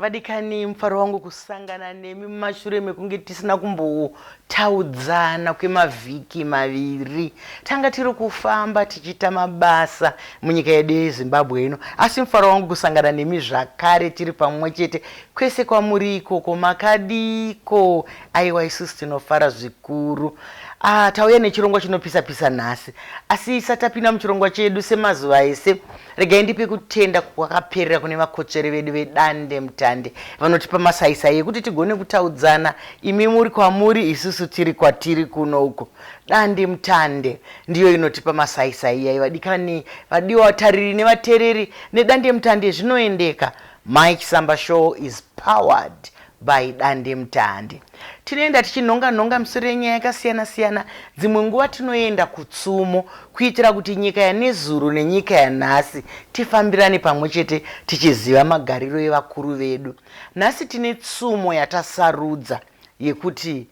Vadikani, mufaro wangu kusangana nemi mumashure mekunge tisina kumbotaudzana kwemavhiki maviri. Tanga tiri kufamba tichiita mabasa munyika yedu yeZimbabwe ino, asi mufaro wangu kusangana nemi zvakare tiri pamwe chete kwese kwamuri ikoko. Makadiko? Aiwa, isusu tinofara zvikuru. Ah, tauya nechirongwa chinopisa pisa nhasi, asi isati tapinda muchirongwa chedu semazuva ese, regai ndipe kutenda kwakaperera kune vakotsveri vedu vedande mutande vanotipa masaisai ekuti tigone kutaudzana, imi muri kwamuri, isusu tiri kwatiri kuno uko. Dande mutande ndiyo inotipa masaisai iyai, vadikani, vadiwa vatariri nevatereri. Nedande mutande zvinoendeka. Mike Samba Show is powered by dande mutande. Tinoenda tichinhonga nhonga misoro yenyaya yakasiyana siyana. Dzimwe nguva tinoenda kutsumo kuitira kuti nyika yanezuro nenyika yanhasi tifambirane pamwe chete tichiziva magariro evakuru vedu. Nhasi tine tsumo yatasarudza yekuti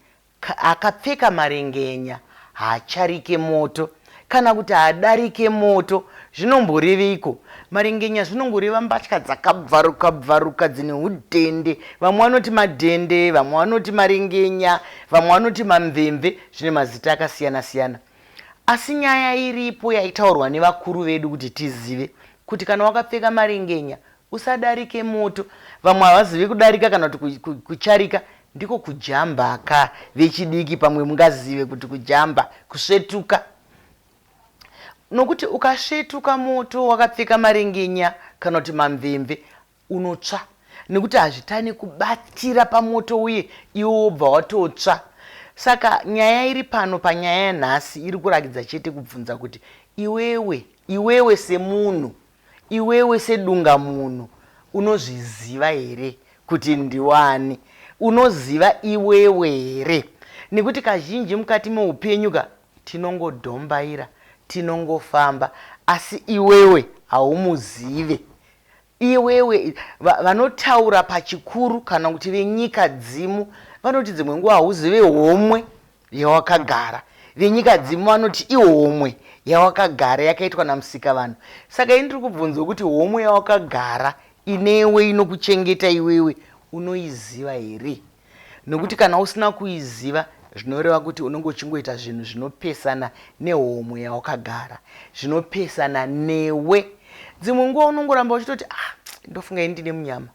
akapfeka marengenya haacharike moto, kana kuti haadarike moto. Zvinomboreveiko marengenya? Zvinongoreva mbatya dzakabvaruka bvaruka dzine udhende. Vamwe vanoti madhende, vamwe vanoti marengenya, vamwe vanoti mamvemve. Zvine mazita akasiyana siyana, asi nyaya iripo yaitaurwa nevakuru vedu kuti tizive kuti kana wakapfeka marengenya usadarike moto. Vamwe havazivi kudarika kana kuti kucharika ndiko kujamba ka. Vechidiki pamwe mungazive kuti kujamba kusvetuka, nokuti ukasvetuka moto wakapfeka marengenya kana kuti mamvemve unotsva, nekuti hazvitani kubatira pamoto uye iwe wobva watotsva. Saka nyaya iri pano panyaya yanhasi iri kurakidza chete kubvunza kuti iwewe, iwewe semunhu, iwewe sedungamunhu, unozviziva here kuti ndiwani? Unoziva iwewe here? Nekuti kazhinji mukati meupenyu ka tinongodhombaira, tinongofamba, asi iwewe haumuzive iwewe. Vanotaura pachikuru kana kuti venyika dzimu vanoti dzimwe nguva hauzive homwe yawakagara. Venyika dzimu vanoti ihomwe yawakagara yakaitwa namusika vanhu. Saka ini ndiri kubvunzwa kuti homwe yawakagara inewe, inokuchengeta iwewe, unoiziva here? Nokuti kana usina kuiziva, zvinoreva kuti unenge uchingoita zvinhu zvinopesana nehomwe yawakagara, zvinopesana newe. Dzimwe nguva unongoramba uchitoti, ah, ndofunga ini ndine munyama,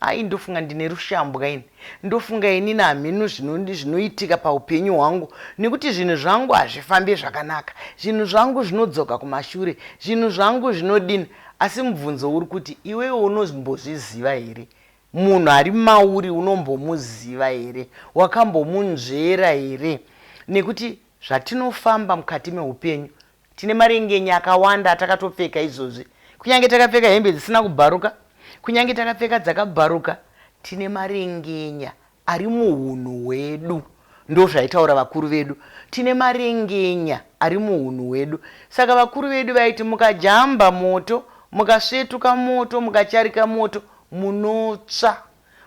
ai, ndofunga ndine rushambwa ini, ndofunga inini hamhino zvinoitika paupenyu hwangu, nekuti zvinhu zvangu hazvifambi zvakanaka, zvinhu zvangu zvinodzoka kumashure, zvinhu zvangu zvinodini. Asi mubvunzo uri kuti iwewe unombozviziva here? Munhu ari mauri unombomuziva here? Wakambomunzvera here? Nekuti zvatinofamba mukati meupenyu tine marengenya akawanda atakatopfeka izvozvi. Kunyange takapfeka hembe dzisina kubharuka, kunyange takapfeka dzakabharuka, tine marengenya ari muhunhu hwedu. Ndo zvaitaura vakuru vedu, tine marengenya ari muhunhu hwedu. Saka vakuru vedu vaiti mukajamba moto, mukasvetuka moto, mukacharika moto, munotsva,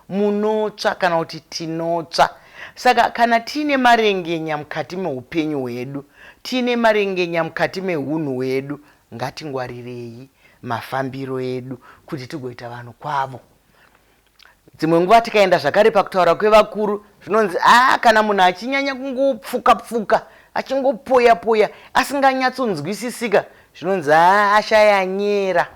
munotsva, kana kuti tinotsva. Saka kana tiine marengenya mukati meupenyu hwedu, tiine marengenya mukati mehunhu hwedu, ngatingwarirei mafambiro edu kuti tigoita vanhu kwavo. Dzimwe nguva tikaenda zvakare pakutaura kwevakuru, zvinonzi a kana munhu achinyanya kungopfuka pfuka, achingopoya poya, asinganyatsonzwisisika, zvinonzi a ashaya nyera,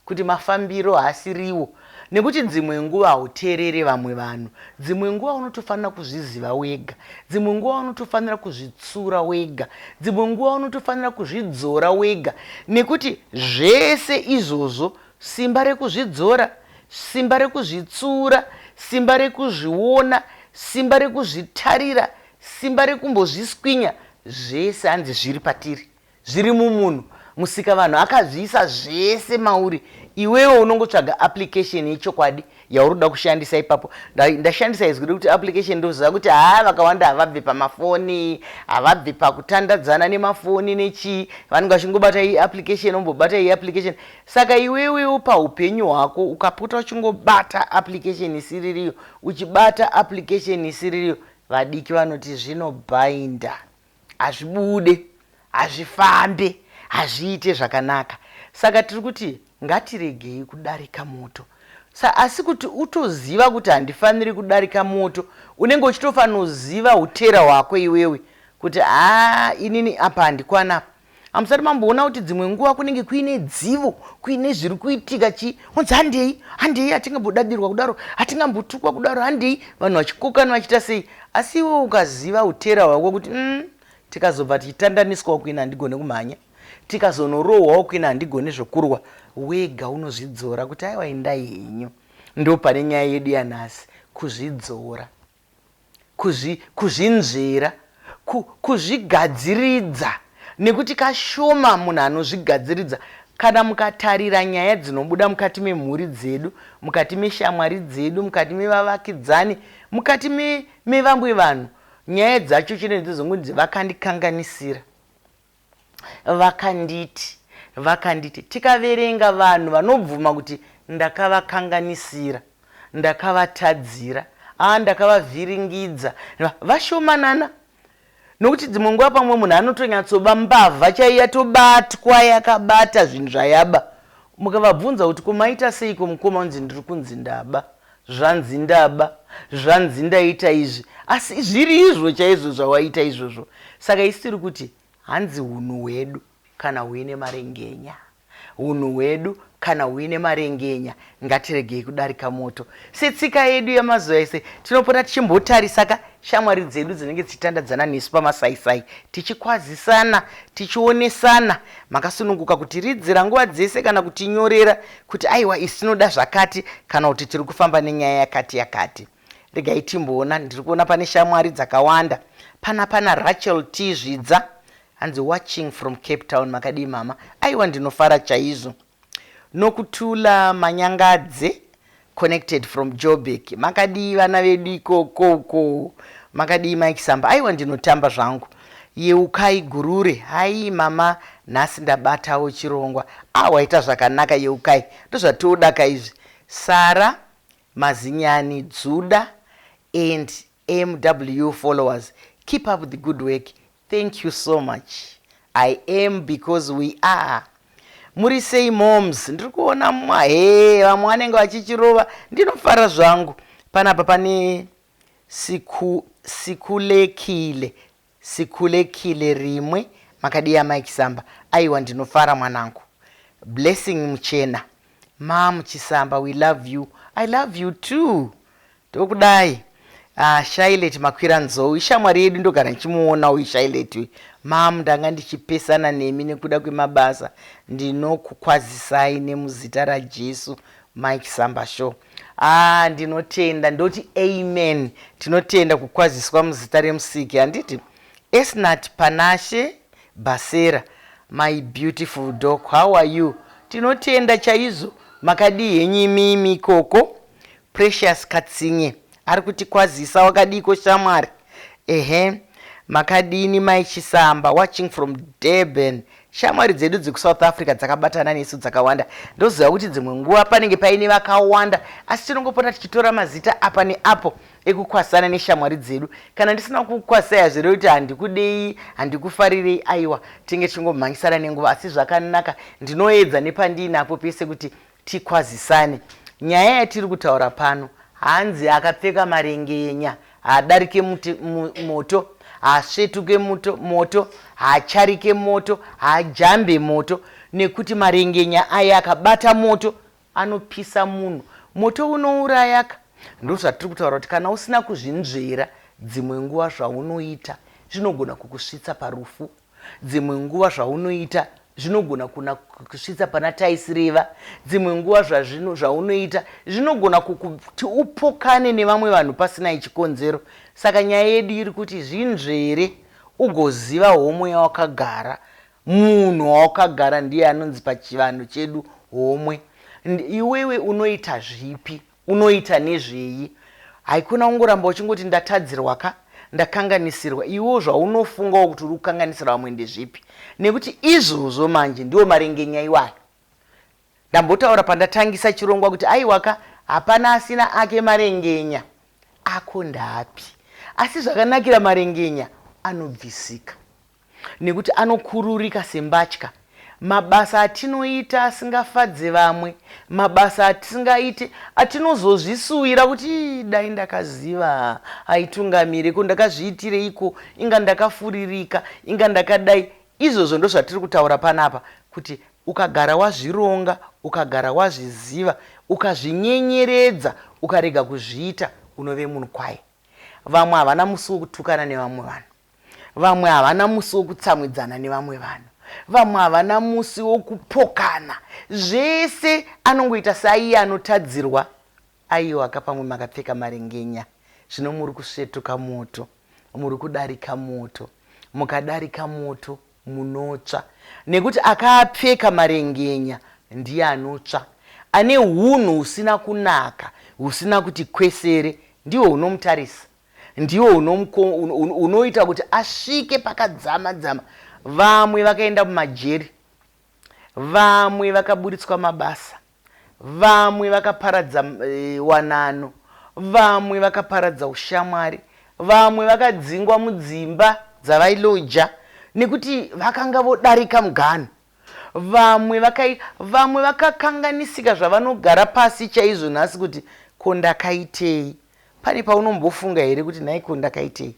kuti mafambiro haasiriwo, nekuti dzimwe nguva hauteerere vamwe vanhu. Dzimwe nguva unotofanira kuzviziva wega, dzimwe nguva unotofanira kuzvitsura wega, dzimwe nguva unotofanira kuzvidzora wega, nekuti zvese izvozvo, simba rekuzvidzora, simba rekuzvitsura, simba rekuzviona, simba rekuzvitarira, simba rekumbozviswinya, zvese hanzi zviri patiri, zviri mumunhu. Musika vanhu akazviisa zvese mauri. Iwewe unongotsvaga application yechokwadi yauri kuda kushandisa ipapo. Ndashandisa izwi rekuti application, ndoziva kuti haa, vakawanda havabve pamafoni, havabve pakutandadzana nemafoni nechii. Vanenge vachingobata iyi application, ombobata iyi application. Saka iwewewo paupenyu hwako ukapota uchingobata application isiririyo, uchibata application isiririyo, vadiki vanoti zvinobhainda, hazvibude, hazvifambe, hazviite zvakanaka. Saka tiri kuti ngatiregei kudarika moto. Sa asi kuti utoziva kuti handifaniri kudarika moto, unenge uchitofanoziva utera hwako iwewe kuti haa inini apa handikwana apa. Hamusati mamboona kuti dzimwe nguva kunenge kuine dzivo, kuine zviri kuitika chii, onzi handei, handei, hatingambodadirwa kudaro, hatingambotukwa kudaro, handei, vanhu vachikokana vachiita sei. Asi iwe ukaziva utera hwako kuti tikazobva tichitandaniswa kuina handigone kumhanya, tikazonorohwawo kuina handigone zvokurwa, wega unozvidzora kuti aiwa endai henyu. Ndopane nyaya yedu yanhasi, kuzvidzora. Kuzvinzvera, kuzvigadziridza, nekuti kashoma munhu anozvigadziridza. Kana mukatarira nyaya dzinobuda mukati memhuri dzedu, mukati meshamwari dzedu, mukati mevavakidzani, mukati mevamwe vanhu, nyaya dzacho chete ndedzongonzi vakandikanganisira, vakanditi, vakanditi. Tikaverenga vanhu vanobvuma kuti ndakavakanganisira, ndakavatadzira, ndakavavhiringidza, vashomanana. Nokuti dzimwe nguva pamwe munhu anotonyatsoba mbavha chaiyo yatobatwa yakabata zvinhu zvayaba. Mukavabvunza kuti ko maita seiko mukoma, unzi ndiri kunzi ndaba, zvanzi ndaba, zvanzi ndaita izvi, asi zviri izvo chaizvo zvawaita izvozvo. Saka isi tiri kuti hanzi hunhu hwedu kana huine marengenya, hunhu hwedu kana huine marengenya, ngatiregei kudarika moto. Setsika yedu yemazuva ese tinopota tichimbotarisa ka shamwari dzedu dzinenge dzichitandadzana nesu pamasaisai, tichikwazisana, tichionesana. Makasununguka kutiridzira nguva dzese kana kutinyorera kuti aiwa isu tinoda zvakati kana kuti tiri kufamba nenyaya yakati yakati. Regai timboona, ndiri kuona pane shamwari dzakawanda pana. Pana Rachel T Zvidza, hanzi watching from Cape Town, makadii mama? Aiwa ndinofara chaizvo. Nokutula Manyangadze, connected from Joburg, makadii vana vedu ikoko uko, makadii Mike Samba? Aiwa ndinotamba zvangu. Yeukai Gurure, hai mama, nhasi ndabatawo chirongwa. Waita zvakanaka Yeukai, ndozvatodaka izvi. Sara Mazinyani Dzuda and MW followers, keep up the good work, thank you so much. I am because we are. Muri sei moms? Ndiri kuona he vamwe vanenge vachichirova, ndinofara zvangu. Panapa pane Sikulekile, Sikulekile rimwe, makadii amai Chisamba? Aiwa ndinofara mwanangu. Blessing Muchena, Mam Chisamba, we love you. I love you too. Ndokudai. Shailet Makwira Nzou, ishamwari yedu, ndogara ndichimuona uyu Shailet uyu. Mam, ndanga ndichipesana nemi nekuda kwemabasa, ndinokukwazisai nemuzita raJesu, Mike Samba Show. Ndinotenda, ndoti amen. Tinotenda kukwaziswa muzita remusiki, handiti? Esnat Panashe Basera, my beautiful dog, how are you? Tinotenda chaizvo, makadii henyu imimi ikoko? Precious Katsinye ari kutikwazisa, wakadiko shamwari? Ehe, makadini mai Chisamba, watching from Durban. Shamwari dzedu dzekuSouth Africa dzakabatana nesu dzakawanda. Ndoziva kuti dzimwe nguva panenge paine vakawanda, asi tinongopota tichitora mazita apa neapo ekukwasana neshamwari dzedu. Kana ndisina kukwasai hazvirevi kuti handikudei, handikufarirei, aiwa, tinenge tichingomhanyisana nenguva, asi zvakanaka ndinoedza nepandiinapo pese kuti tikwazisane. Nyaya yatiri kutaura pano, hanzi akapfeka marengenya haadarike moto, haasvetuke moto, haacharike moto, haajambe moto, nekuti marengenya aya akabata moto anopisa munhu. Moto unourayaka. Ndozvatiri kutaura kuti kana usina kuzvinzvera, dzimwe nguva zvaunoita zvinogona kukusvitsa parufu. Dzimwe nguva zvaunoita zvinogona kusvitsa pana taisireva. Dzimwe nguva zvaunoita zvinogona kuti upokane nevamwe vanhu pasina chikonzero. Saka nyaya yedu iri kuti zvinzvere ugoziva homwe yawakagara. Munhu wawakagara ndiye anonzi pachivanhu chedu homwe. Iwewe unoita zvipi? Unoita nezvei? Haikona kungoramba uchingoti ndatadzirwa ka, ndakanganisirwa. Iwewo zvaunofungawo kuti uri kukanganisira vamwe ndezvipi? Nekuti izvozvo manje ndiwo marengenya iwayo. Ndambotaura pandatangisa chirongwa kuti aiwa ka, hapana asina ake marengenya. Ako ndaapi? Asi zvakanakira marengenya anobvisika nekuti anokururika sembatya. Mabasa atinoita asingafadze vamwe, mabasa atisingaite atinozozvisuwira kuti dai ndakaziva aitungamire ko ndakazviitireiko, inga ndakafuririka, inga ndakadai. Izvozvo ndozvatiri kutaura panapa kuti ukagara wazvironga, ukagara wazviziva, ukazvinyenyeredza, ukarega kuzviita, unove munhu kwaye. Vamwe havana musi wekutukana nevamwe vanhu. Vamwe havana musi wokutsamwidzana nevamwe vanhu. Vamwe havana musi wokupokana. Zvese anongoita saiye anotadzirwa. Aiwaka pamwe makapfeka marengenya. Zvino muri kusvetuka moto. Muri kudarika moto. Mukadarika moto munotsva. Nekuti akaapfeka marengenya ndiye anotsva. Ane hunhu husina kunaka, husina kuti kwesere, ndihwo hunomutarisa. Ndiwo unoita kuti asvike pakadzama dzama. Vamwe vakaenda mumajeri, vamwe vakaburitswa mabasa, vamwe vakaparadza wanano, vamwe vakaparadza ushamwari, vamwe vakadzingwa mudzimba dzavailoja nekuti vakanga vodarika muganhu. Vamwe vakai vamwe vakakanganisika zvavanogara pasi chaizvo nhasi kuti ko ndakaitei. Pane paunombofunga here kuti nhai ko ndakaitei?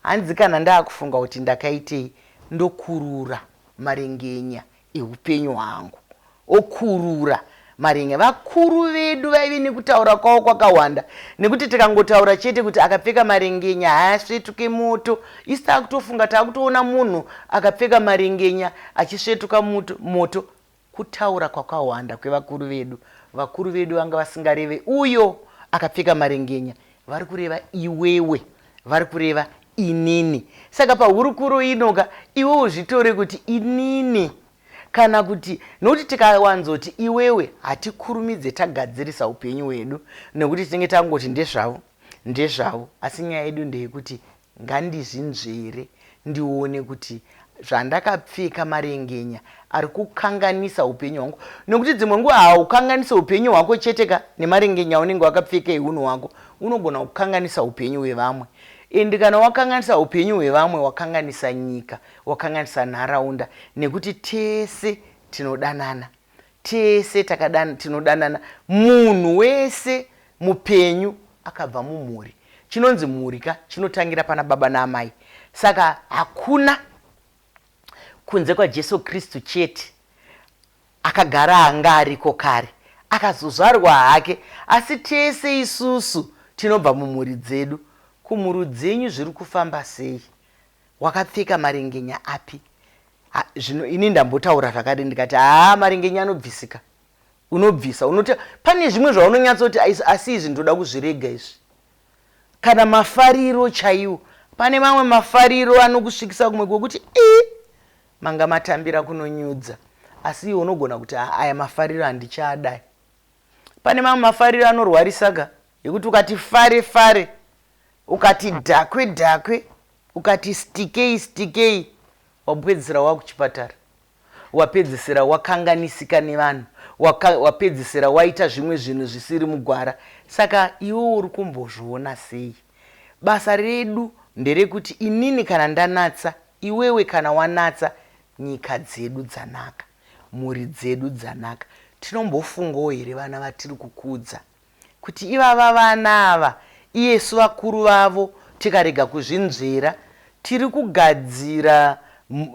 Hanzi kana ndaakufunga kuti ndakaitei ndokurura marengenya eupenyu hwangu. Okurura marengenya. Vakuru vedu vaive nekutaura kwavo kwakawanda nekuti tikangotaura chete kuti akapfeka marengenya haasvetuke moto. Isu taakutofunga taakutoona munhu akapfeka marengenya achisvetuka moto. Kutaura kwakawanda kwevakuru vedu. Vakuru vedu vanga vasingareve uyo akapfeka marengenya, vari kureva iwewe, vari kureva inini. Saka pahurukuro inoka iwe uzvitore kuti inini kana kuti, nokuti tikawanzoti iwewe hatikurumidze tagadzirisa upenyu hwedu nekuti tinenge tangoti ndezvavo, ndezvavo. Asi nyaya yedu ndeyekuti ngandizvinzvere ndione kuti zvandakapfeka marengenya ari kukanganisa upenyu hwangu, nekuti dzimwe nguva haukanganise upenyu hwako chete ka nemarengenya aunenge wakapfeka ehunhu hwako, unogona kukanganisa upenyu hwevamwe. And kana wakanganisa upenyu hwevamwe, wakanganisa nyika, wakanganisa nharaunda, nekuti tese tinodanana, tese tinodanana. Munhu wese mupenyu akabva mumhuri. Chinonzi mhuri ka chinotangira pana baba naamai. Saka hakuna kunze kwaJesu Kristu chete akagara anga ariko kare, akazozvarwa hake, asi tese isusu tinobva mumhuri dzedu. Kumhuri dzenyu zviri kufamba sei? Wakapfeka marengenya api? Zvino ini ndambotaura zvakadii ndikati haa marengenya anobvisika. Unobvisa, unoti pane zvimwe zvaunonyatsoti asi izvi ndoda kuzvirega izvi. Kana mafariro chaiwo, pane mamwe mafariro anokusvikisa kumwe kwekuti ii manga matambira kunonyudza, asi iwe unogona kuti aya mafariro handichaadai. Pane mamwe mafariro anorwarisa ka, yekuti ukati fare fare, ukati dhakwe dhakwe, ukati stikei stikei, wapedzisira wakuchipatara, wapedzisira wakanganisika nevanhu, wapedzisira waita zvimwe zvinhu zvisiri mugwara. Saka iwe uri kumbozviona sei? Basa redu nderekuti inini kana ndanatsa, iwewe kana wanatsa, nyika dzedu dzanaka, mhuri dzedu dzanaka. Tinombofungawo here vana vatiri kukudza kuti ivava vana ava, iyesu vakuru vavo tikarega kuzvinzvera, tiri kugadzira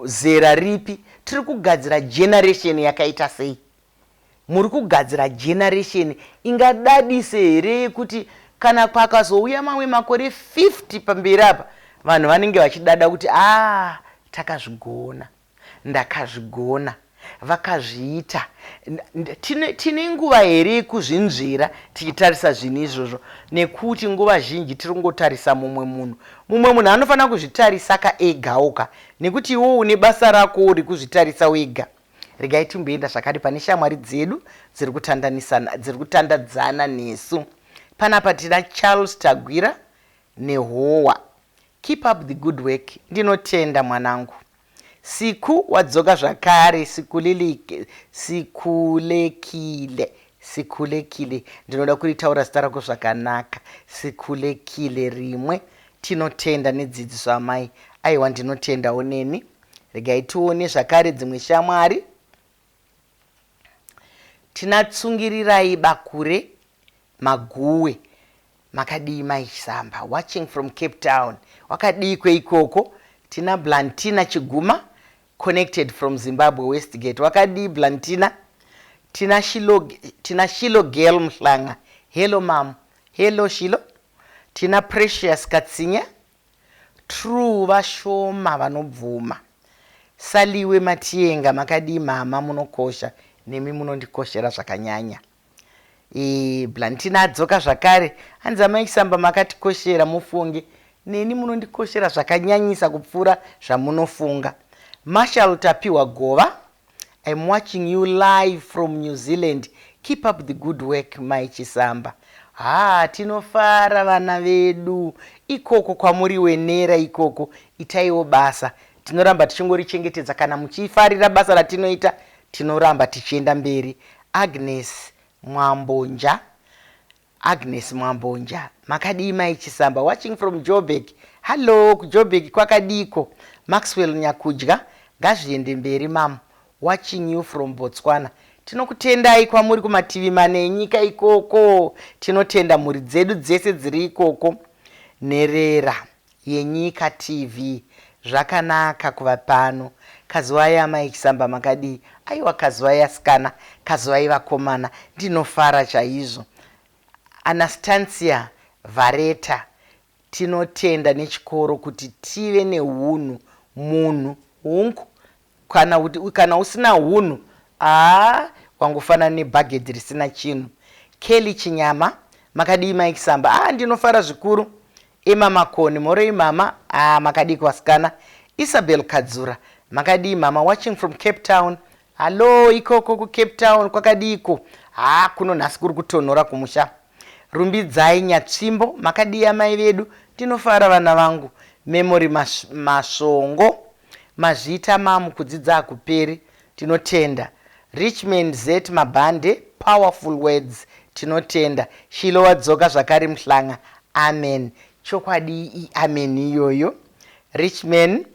zera ripi? Tiri kugadzira generation yakaita sei? Muri kugadzira generation ingadadise here yekuti kana pakazouya mamwe makore 50 pamberi apa, vanhu vanenge vachidada kuti takazvigona, ndakazvigona, vakazviita. Tine nguva here yekuzvinzvera tichitarisa zvinhu izvozvo? Nekuti nguva zhinji tiri kungotarisa mumwe munhu. Mumwe munhu anofanira kuzvitarisa ka egawo ka, nekuti iwewe une basa rako rekuzvitarisa wega. Regai timboenda zvakare pane shamwari dzedu dziri kutandanisana, dziri kutandadzana nesu. Panapa tina Charles Tagwira Nehowa. Keep up the good work. Ndinotenda mwanangu. Siku wadzoka zvakare, sikulilike, sikulekile, sikulekile. Ndinoda kuritaura zita rako zvakanaka. Sikulekile rimwe. Tinotenda nedzidziso amai. Aiwa ndinotendawo neni. Regai tione zvakare dzimwe shamwari. Tina Tsungirirai Bakure Maguwe makadii mai Chisamba watching from Cape Town wakadii kweikoko Tina Blantina Chiguma connected from Zimbabwe Westgate wakadii Blantina Tina Shilo, Tina Shilo Girl Mhlanga hello mam hello Shilo Tina Precious Katsinya True vashoma vanobvuma. Saliwe Matiyenga makadii mama munokosha nemi munondikoshera zvakanyanya. Eeh Blantina adzoka zvakare hanzi amai Chisamba makatikoshera mufunge neni munondikoshera zvakanyanyisa kupfuura zvamunofunga. Marshal Tapiwa Gova I'm watching you live from New Zealand. Keep up the good work mai Chisamba. Haa tinofara vana vedu ikoko kwamuri wenera ikoko itaiwo basa tinoramba tichingorichengetedza kana muchifarira basa ratinoita tinoramba tichienda mberi. Agnes Mwambonja Agnes Mwambonja makadii mai Chisamba watching from Joburg hallo kuJoburg kwakadiiko Maxwell Nyakudya ngazviende mberi mam watching you from Botswana tinokutendai kwamuri kumativi mana enyika ikoko tinotenda mhuri dzedu dzese dziri ikoko Nherera yenyika TV zvakanaka kuva pano kazuwai amai Chisamba makadii aiwa kazuwai asikana kazuwai vakomana ndinofara chaizvo Anastancia Vareta tinotenda nechikoro kuti tive nehunhu munhu hungu Kana kuti kana usina hunhu haa wangofanana nebhagedhi risina chinhu. Kelly Chinyama, makadii mai Kisamba? Ah ndinofara zvikuru. Emma Makoni, mhoroi mama. Ah makadii kuvasikana. Isabel Kadzura, makadii mama? Watching from Cape Town. Hallo ikoko kuCape Town kwakadiiko? Haa kuno nhasi kuri kutonhora kumusha. Rumbidzai Nyatsvimbo, makadii amai vedu? Ndinofara vana vangu. Memory Masvongo, Mazvita ma'am kudzidza hakuperi tinotenda. Richman Zet Mabhande powerful words tinotenda. Shilo wadzoka zvakare Mhlanga amen chokwadi iamen iyoyo. Richman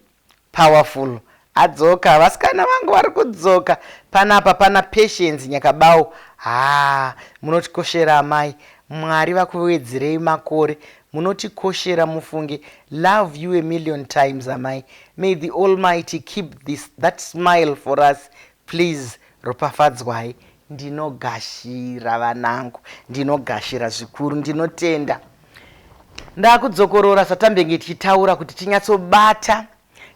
powerful adzoka vasikana vangu vari kudzoka panapa pana Patience Nyakabau haa munotikoshera amai Mwari vakuwedzerei makore Munotikoshera mufunge love you a million times amai may the almighty keep this that smile for us please ropafadzwai ndinogashira vanangu ndinogashira zvikuru ndinotenda ndakudzokorora zvatambenge tichitaura kuti tinyatsobata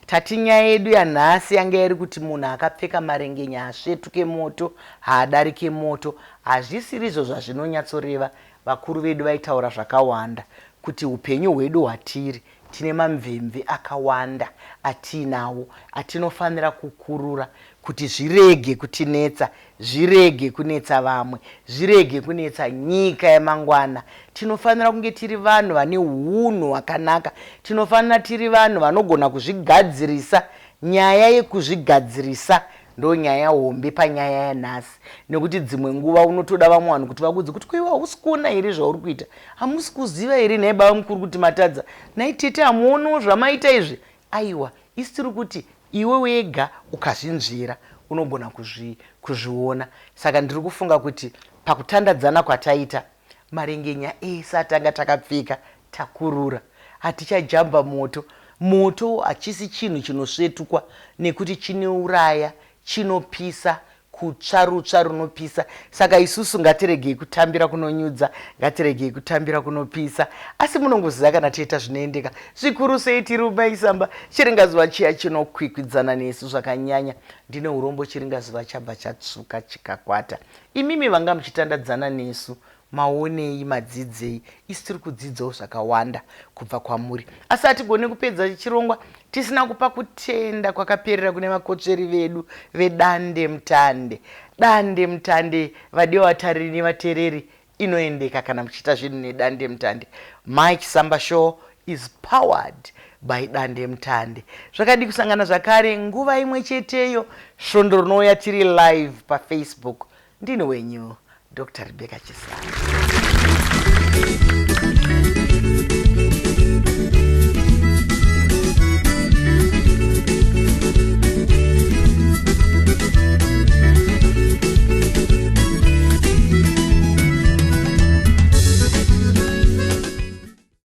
Tati nyaya yedu yanhasi yanga iri kuti munhu akapfeka marengenya haasvetuke moto, haadarike moto. Hazvisirizvo zvazvinonyatsoreva. Vakuru vedu vaitaura zvakawanda kuti upenyu hwedu hwatiri tine mamvemve akawanda atiinawo atinofanira kukurura kuti zvirege kutinetsa zvirege kunetsa vamwe, zvirege kunetsa nyika yamangwana. Tinofanira kunge tiri vanhu vane hunhu hwakanaka. Tinofanira tiri vanhu vanogona kuzvigadzirisa. Nyaya yekuzvigadzirisa ndonyaya hombe panyaya yanhasi nekuti dzimwe nguva unotoda vamwe vanhu kuti vakuudze kuti kuiwa hausi kuona here zvauri kuita hamusi kuziva here nhai baba mukuru kuti matadza nhai tete hamuonawo zvamaita izvi aiwa Isu tiri kuti iwe wega ukazvinzvera unogona kuzvi, kuzviona. Saka ndiri kufunga kuti pakutandadzana kwataita, marengenya ese atanga takapfeka takurura. Hatichajamba moto. Moto hachisi chinhu chinosvetukwa nekuti chinouraya, chinopisa, kutsva rutsva runopisa saka isusu ngatiregei kutambira kunonyudza ngatiregei kutambira kunopisa asi munongoziva kana toita zvinoendeka zvikuru sei tiri umaisamba chiringazuva chiya chinokwikwidzana nesu zvakanyanya ndine urombo chiringazuva chabva chatsvuka chikakwata imimi vanga muchitandadzana nesu Maonei, madzidzei? Isu tiri kudzidzawo zvakawanda kubva kwamuri. Asi hatigone kupedza chirongwa tisina kupa kutenda kwakaperera kune vakotsveri vedu vedande mutande. Dande mutande, vadiwa vatariri nevatereri, inoendeka kana muchiita zvinhu nedande mutande. Mike Samba Show is powered by dande mutande. Zvakadii kusangana zvakare nguva imwe cheteyo svondo rinouya tiri live paFacebook. Ndini wenyu Dr. Rebecca Chisamba.